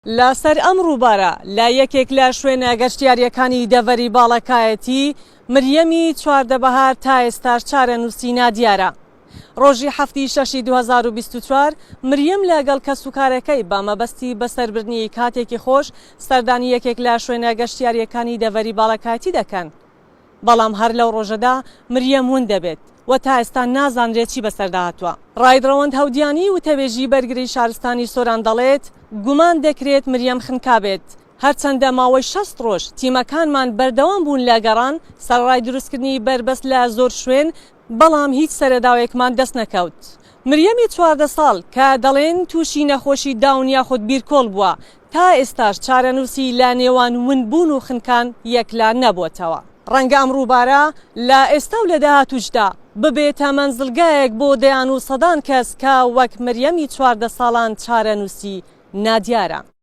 لەسەر ئەم ڕووبارە لە یەکێک لە شوێنە گەشتیارییەکانی دەڤەری باڵەکایەتی، مریەمی 14 بەهار تا ئێستاش چارەنووسی نادیارە. ڕۆژی حەفتی شەشی 2024 مریەم لەگەڵ کەسوکارەکەی بە مەبەستی بەسەربردنی کاتێکی خۆش سەردانی یەکێک لە شوێنە گەشتیارییەکانی دەڤەری باڵەکایەتی دەکەن. بەڵام هەر لەو ڕۆژەدا مریەم ون دەبێت و تا ئێستا نازانرێت چی بەسەردا هاتووە. ڕائید ڕەوەند هەودیانی، وتەبێژی بەرگری شارستانی سۆران دەڵێت، گومان دەکرێت مریەم خنکابێت، هەرچەندە ماوەی 60 ڕۆژ تیمەکانمان بەردەوام بوون لە گەڕان، سەرەڕای دروستکردنی بەربەست لە زۆر شوێن، بەڵام هیچ سەرەداوێکمان دەستنەکەوت. مریەمی 14 ساڵ کە دەڵێن تووشی نەخۆشی داون یاخود بیرکۆڵ بووە، تا ئێستاش چارەنووسی لە نێوان ونبوون و خنکان یەکلا نەبووەتەوە. ڕەنگە ئەم ڕووبارە لە ئێستا و لە داهاتووشدا ببێتە مەنزڵگایەک بۆ دەیان و سەدان کەس کە وەک مریەمی 14 ساڵان چارەنووسی نادیارە.